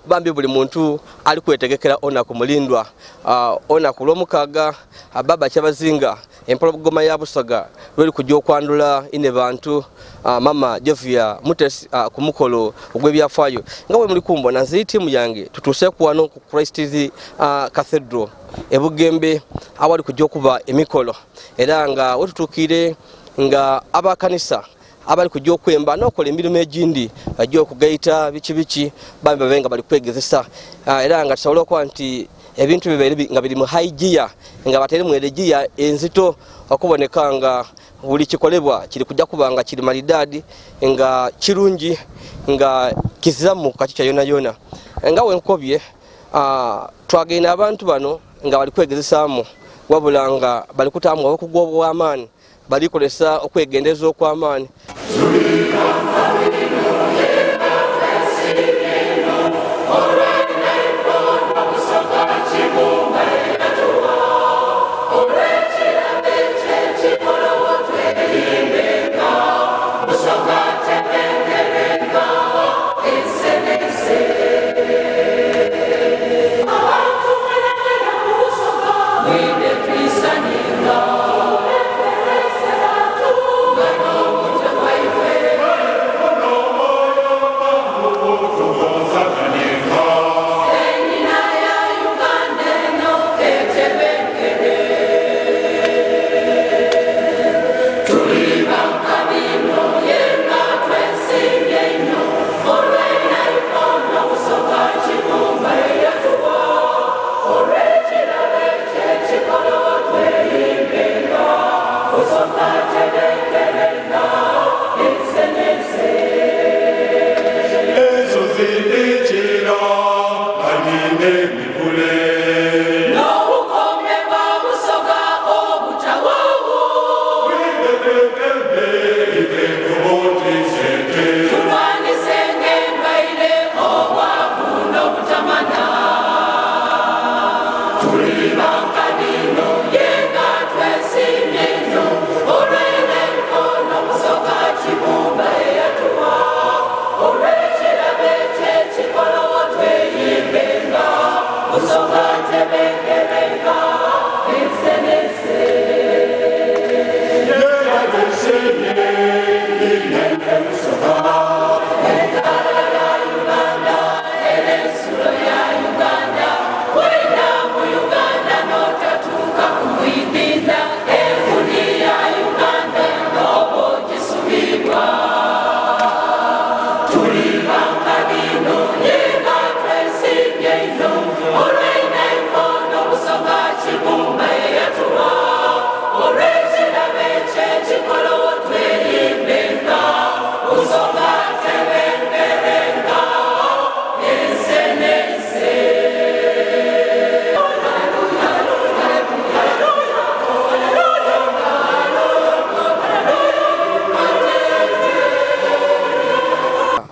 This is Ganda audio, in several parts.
Bambi buli muntu ali kwetegekera onaku mulindwa onaku lwomukaaga baba Kyabazinga empologoma ya Busoga lweri kujja okwandula ine bantu mama Jovia Mutesi ku mukolo ogw'ebyafaayo. Nga bwe muli kumbona nze tiimu yange tutuuse ku wano ku Christ's Cathedral e Bugembe awali kujja okuba emikolo, era nga wetutuukire nga abakanisa abali kujja okwemba n'okola emirimu egindi bajja okugaita biki biki bambi babe nga bali kwegezesa, era nga tusobola okuba nti ebintu bibeere nga biri mu high gear, nga batere mu gear enzito okuboneka nga buli kikolebwa kiri kujja kuba nga kiri maridadi, nga kirungi, nga kiziramu kakica yona yona. Nga wenkobye twagenda abantu bano nga bali kwegezesaamu, wabula nga bali kutaamu obukugu obw'amaanyi, balikolesa okwegendereza okw'amaanyi.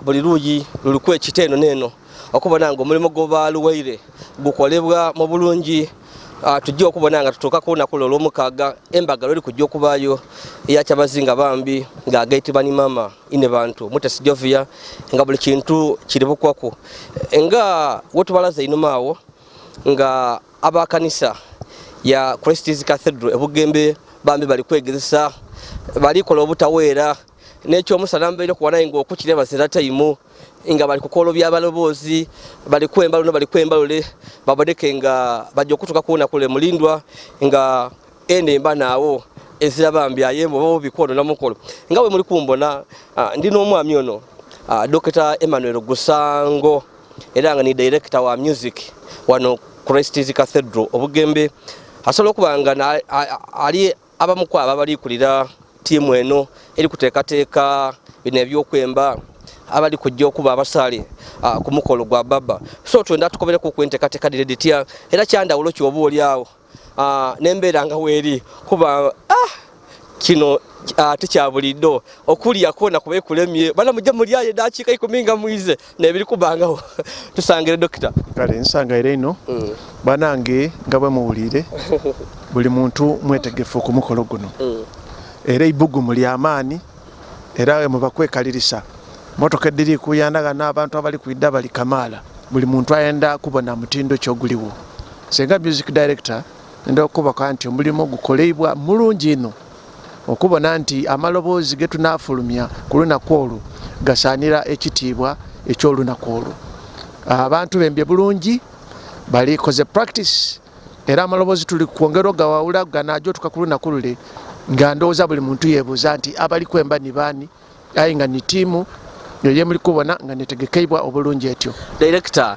Buli luuyi luliku ekita eno n'eno okubona nga omulimu gwebaluwaire gukolebwa mu bulungi. Tujja okubona nga tutuuka ku lunaku lwo olw'omukaaga embaga lweri kujja okubaayo eya Kyabazinga bambi ng'agaitibwa ni mama ine bantu Mutesi Jovia, nga buli kintu kiri bukwaku. Nga wetubalaza einuma awo nga abakanisa ya Christ's Cathedral e Bugembe bambi bali kwegezesa, balikola obutaweera n'ekyomusana mbaire okuba naye ng'okukira bazira tayimu nga bali kukola byabaloboozi, bali kwemba luno, bali kwemba lule, baboneke nga bajja okutuuka ku lunaku lwe mulindwa nga eno emba naawo ezira bambi ayembo oba bikwono namukolo. Nga bwe muli kumbona ndi n'omwami ono Dr. Emmanuel Gusango, era nga ni director wa music wano Christ's Cathedral Obugembe. Asobola okuba nga ali abamu ku abo abalikulira ttiimu eno eri kuteekateeka bino ebyokwemba abali kujja okuba abasaale ku mukolo gwa baba. So twenda tukobereko ku enteekateeka dhire dhitya, era kyandawulo ki oba oli awo n'embeera nga weeri kuba Kino ate kya buliidho okulya kwona kube kulemye bana mujje mulyayo eddakiika 10 nga mwize nebiri kubangawo. Tusangire dokita. Kale nsangaire inho banange nga bwe muwulire buli muntu mwetegefu ku mukolo guno era eibugumu lya maani era muba kwekalirisa motoka edhiri kuyanda ghano abantu abali kwidha bali kamaala buli muntu ayenda kubona mutindo ki oguliwo. Nze nga music director ndha okubaka nti omulimo gukoleibwa mulungi inho okubona nti amaloboozi getunafulumya ku lunaku olwo gasaanira ekitiibwa eky'olunaku olwo. Abantu bembye bulungi, bali koze practice era amaloboozi tuli kwongera ogawawula ganaja otuka ku lunaku lule nga ndowooza buli muntu yebuuza nti abali kwemba ni baani, aye nga ni tiimu eyo yemuli kubona nga netegekeibwa obulungi etyo. Director,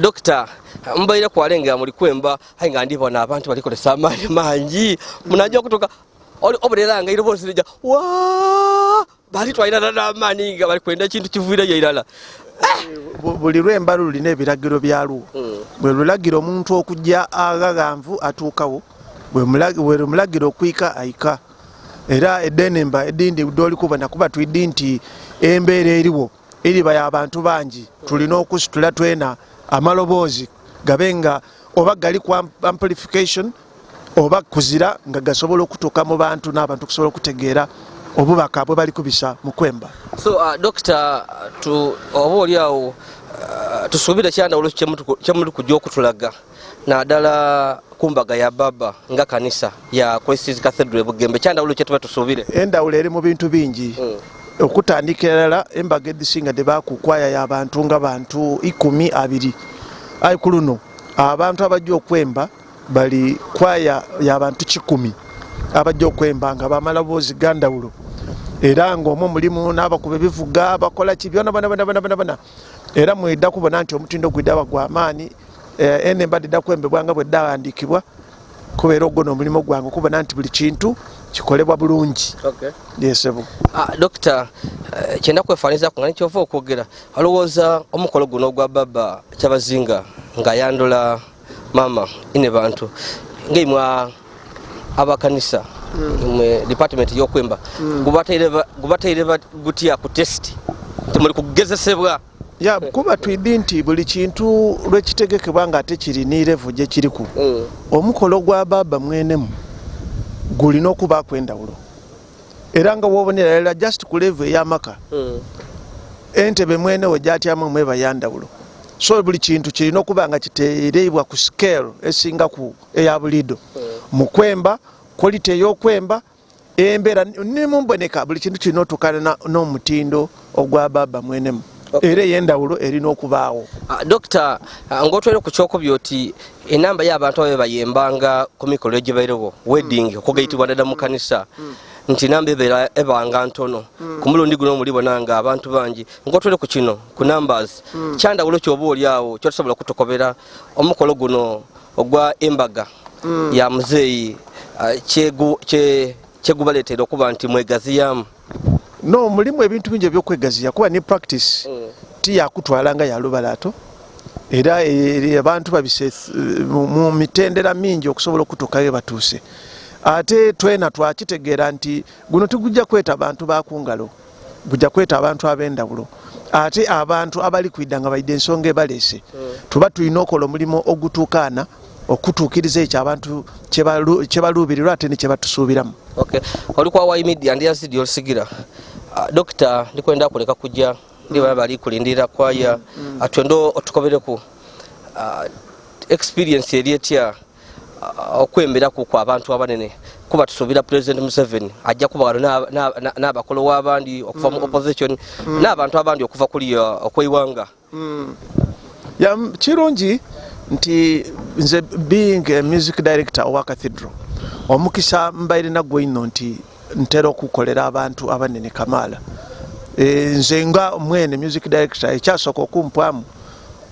Doctor, mubaire kwale nga muli kwemba aye nga ndibona abantu bali kozesa amaani mangi munaja okutuka obulera nga iroboozi lija wa bali twairala n'amaani nga bali kwenda ekintu kiviireyo irala. Buli lwemba lulina ebiragiro byalwo. Bwe lulagira omuntu okujja aghaghanvu atuukawo, bwe lumulagira okwika aika. Era edhenemba edhindi dholi kubona kuba twidhi nti embeera eriwo eriba ya bantu bangi, tulina okusitula twena amaloboozi gabe nga oba gali ku amplification oba kuzira nga gasobola okutuuka mu bantu n'abantu okusobola okutegeera obubaka bwe bali kubisa mu kwemba. So Dokita, oba oli awo tusuubire kyandawulo kyemuli kujja okutulaga naddala ku mbaga ya baba nga kanisa ya Christ's Cathedral e Bugembe, kyandawulo kyetuba tusuubire? Endawulo eri mu bintu bingi. Okutandikira irala embaga edhisinga dhibaaku kwaya y'abantu nga bantu 20. Aye ku luno abantu abajja okwemba bali kwaya y'abantu 100 abajja okwemba nga bamaloboozi ga ndawulo era nga omwo mulimu n'abakuba ebivuga bakola ki byona bona bona bona bona. Era mwidha kubona nti omutindo gwidha gwa maani, enemba dhidha kwembebwa nga bwe dhaghandiikibwa kuba era ogwo n'omulimo gwange okubona nti buli kintu kikolebwa bulungi. Yesebo. Dokita, kyenda kwefaanizaku nga nikyova okwogera, olowooza omukolo guno ogwa baba Kyabazinga nga ayandula mama ine bantu ngaimwe abakanisa imwe department y'okwemba gubateire gutya ku test nti muli kugezesebwa? Ya, kuba twidhi nti buli kintu lwekitegekebwa nga ate kiri ni level gyekiriku, omukolo gwa baba mwenemu gulina okubaaku endawulo. Era nga wobonera irala just ku level ey'amaka, entebe mwenewo gyatyamumu eba ya ndawulo. So buli kintu kirina okuba nga kitereibwa ku scale esingaku eya buliido. Mu kwemba, quality ey'okwemba, embeera ni mumboneka, buli kintu kirina otuukana n'omutindo ogwa baba mwenemu. Era ey'endawulo erina okubaawo. Dokita, ng'otwere ku kyokubya oti enamba y'abantu ababe bayembanga ku mikolo egibairewo wedding okugaitibwa dada mu kanisa nti namba ebeera ebanga ntono, ku mulundi guno mulibona nga abantu bangi. Ng'otwere ku kino ku numbers, kyandawulo kyoba oli awo kyotusobola okutukobera omukolo guno ogwa embaga ya muzeeyi kyegubaleetera okuba nti mwegaziyamu? No, mulimu ebintu bingi ebyokwegaziya kuba ni practice ti yakutwala nga yalubalaato, era abantu babise mu mitendera mingi okusobola okutuukayo batuuse. Ate twena twakitegeera nti guno tigujja kweta bantu ba ku ngalo, gujja kweta abantu ab'endawulo ate abantu abali kwidha nga baidha ensonga ebaleese. Tuba tulina okola omulimu ogutuukaana okutuukiriza ekyo abantu kyebaluubirirwa ate ni kyebatusuubiramu. Okay. Oli kwa Y Media ndi yazidi olusigira. Dokita, ndikwenda kuleka kujja ndi baba bali kulindira kwaya atwendo otukobereku experience eri etya okwemberaku kwa abantu abanene, kuba tusuubira President Museveni ajja kuba wano n'abakolo w'abandi okuva mu opposition n'abantu abandi okuva kuli okweiwanga. Ya, kirungi nti nze being a music director owa cathedral, omukisa mbaire nagwo inho nti ntera okukolera abantu abanene kamaala. Nze nga mwene music director ekyasooka okumpwamu,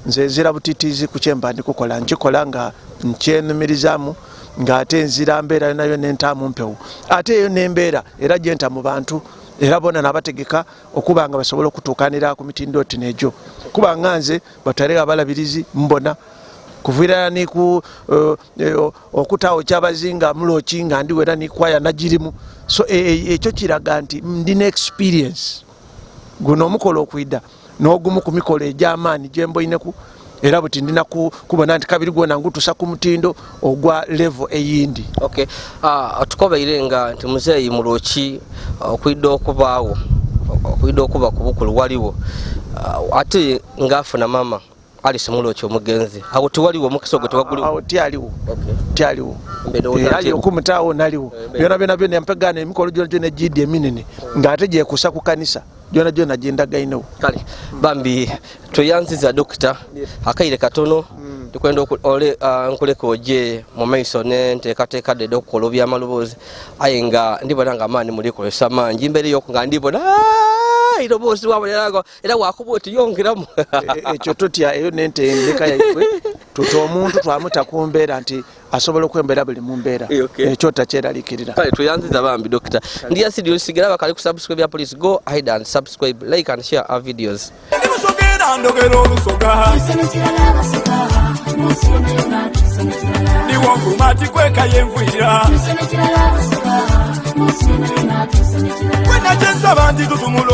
nze nzira butitiizi ku kyemba ndi kukola, nkikola nga nkyenumirizaamu ng'ate nzira mbeera nayo nentaamu mpewo, ate eyo n'embeera era gyenta mu bantu era bona nabategeka okuba nga basobola okutuukanira ku mitindo oti n'egyo. Kuba nga nze batwale abalabirizi mbona kuviirana ni ku okutaawo kyabazinga muloki nga ndiwo era ni kwaya nagirimu. So ekyo kiraga nti ndina experience. Guno omukolo okwida n'ogumu ku mikolo egy'amaanyi gyemboineku, era buti ndina kubona nti kabiri gwona ngutusa ku mutindo ogwa level eyindi. Okay. Tukobeire nga nti muzeeyi Muloki okwidda okubaawo, okwidda okuba ku bukulu waliwo, ate ng'afuna mama Alice Muloki omugenzi, awo tewaliwo omukisa ogwo, tewaguliwo? Awo tyaliwo. Tyaliwo. Ali okumutaawo naliwo. Byona byona byona empegaana, emikolo gyona gyona egidi eminene ng'ate gyekusa ku kanisa, gyona gyona gyendagainewo. Kale bambi tweyanziza dokita, akaire katono tukwenda nkuleka oje mu maiso nenteekateeka dde okukola obyamaloboozi, aye nga ndibona nga amaani mulikozesa mangi mbere yoku nga ndibona iroboozi wabonerago era wakuba oti yongeramu. Ekyo totya, eyo nentendeka yaife. Tuta omuntu twamuta ku mbeera nti asobola okwembeera buli mu mbeera. Ekyo takyeralikirira. Kale tweyanziza bambi dokita. Ndi asidi osigera bakali ku subscribe ya police, go ahead and subscribe, like and share our videos. Ndi musogera ndogera olusoga, ndiwonvuma tikweka yenvuyira kwena kyensaba nti tutumula.